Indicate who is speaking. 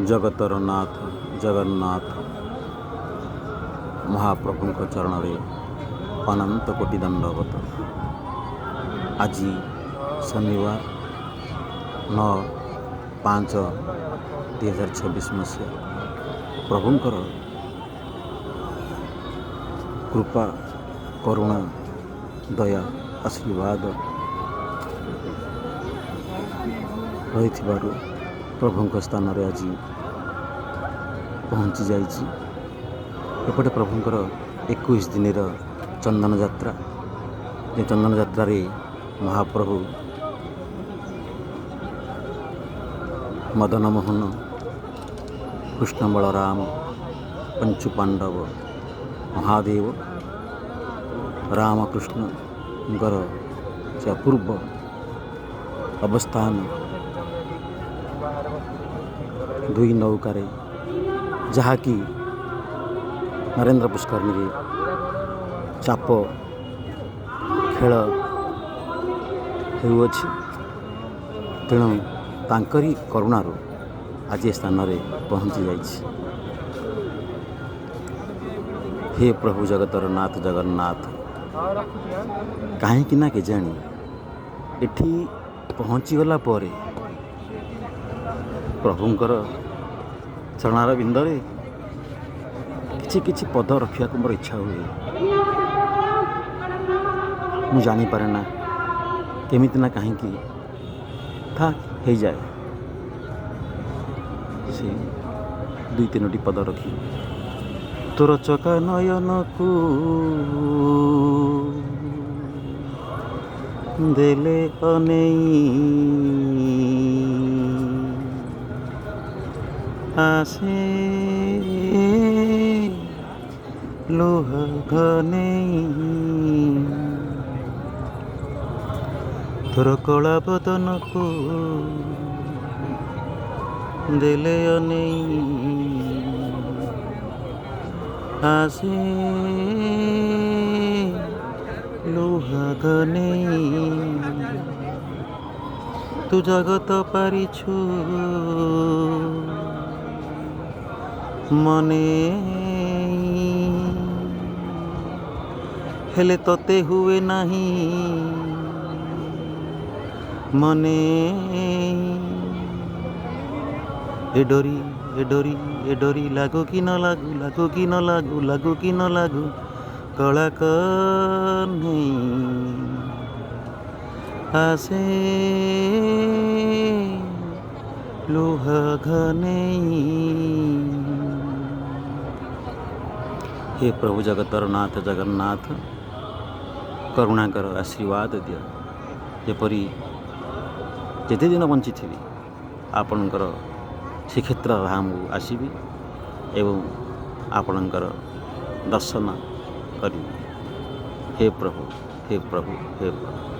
Speaker 1: ଜଗତର ନାଥ ଜଗନ୍ନାଥ ମହାପ୍ରଭୁଙ୍କ ଚରଣରେ ଅନନ୍ତ କୋଟି ଦଣ୍ଡବତ। ଆଜି ଶନିବାର 9/5/2026 ମସିହା। ପ୍ରଭୁଙ୍କର କୃପା, କରୁଣା, ଦୟା, ଆଶୀର୍ବାଦ ରହିଥିବାରୁ ପ୍ରଭୁଙ୍କ ସ୍ଥାନରେ ଆଜି ପହଞ୍ଚି ଯାଇଛି। ଏପଟେ ପ୍ରଭୁଙ୍କର 21 ଦିନର ଚନ୍ଦନ ଯାତ୍ରା, ଯେ ଚନ୍ଦନ ଯାତ୍ରାରେ ମହାପ୍ରଭୁ ମଦନମୋହନ, କୃଷ୍ଣ ବଳରାମ, ପଞ୍ଚୁ ପାଣ୍ଡବ, ମହାଦେବ, ରାମକୃଷ୍ଣଙ୍କର ସେ ଅପୂର୍ବ ଅବସ୍ଥାନ ଦୁଇ ନୌକାରେ, ଯାହାକି ନରେନ୍ଦ୍ର ପୁଷ୍କରିଣୀରେ ଚାପ ଖେଳ ହେଉଅଛି। ତେଣୁ ତାଙ୍କରି କରୁଣାରୁ ଆଜି ଏ ସ୍ଥାନରେ ପହଞ୍ଚି ଯାଇଛି। ହେ ପ୍ରଭୁ ଜଗତର ନାଥ ଜଗନ୍ନାଥ, କାହିଁକି ନା କେଜାଣି ଏଠି ପହଞ୍ଚିଗଲା ପରେ ପ୍ରଭୁଙ୍କର ଚରଣାର ବିନ୍ଦରେ କିଛି କିଛି ପଦ ରଖିବାକୁ ମୋର ଇଚ୍ଛା ହୁଏ। ମୁଁ ଜାଣିପାରେ ନା କେମିତି ନା କାହିଁକି ଥାକ୍ ହେଇଯାଏ। ସେ ଦୁଇ ତିନୋଟି ପଦ ରଖି, ତୋର ଚକା ନୟନକୁ ଦେଲେ ଅନେଇ, ଆସେ ଲୁହ ଘନେଇ। ତୋର କଳା ବଦନକୁ ଦେଲେ ଅନେଇ, ଆସେ ଲୁହ ଘନେଇ। ତୁ ଜଗତ ପାରିଛୁ ମନେ, ହେଲେ ତତେ ହୁଏ ନାହିଁ ମନେ। ଏ ଡୋରି, ଏ ଡୋରି, ଏ ଡୋରି ଲାଗୁ କି ନ ଲାଗୁ, ଲାଗୁ କି ନ ଲାଗୁ, ଲାଗୁ କି ନ ଲାଗୁ, କଳା କହ୍ନେଇ ଆସେ ଲୁହ ଘନେଇ। ହେ ପ୍ରଭୁ ଜଗତର ନାଥ ଜଗନ୍ନାଥ, କରୁଣାକର, ଆଶୀର୍ବାଦ ଦିଅ, ଯେପରି ଯେତେ ଦିନ ବଞ୍ଚିଥିବି ଆପଣଙ୍କର ଶ୍ରୀକ୍ଷେତ୍ର ଧାମକୁ ଆସିବି ଏବଂ ଆପଣଙ୍କର ଦର୍ଶନ କରିବି। ହେ ପ୍ରଭୁ, ହେ ପ୍ରଭୁ, ହେ ପ୍ରଭୁ।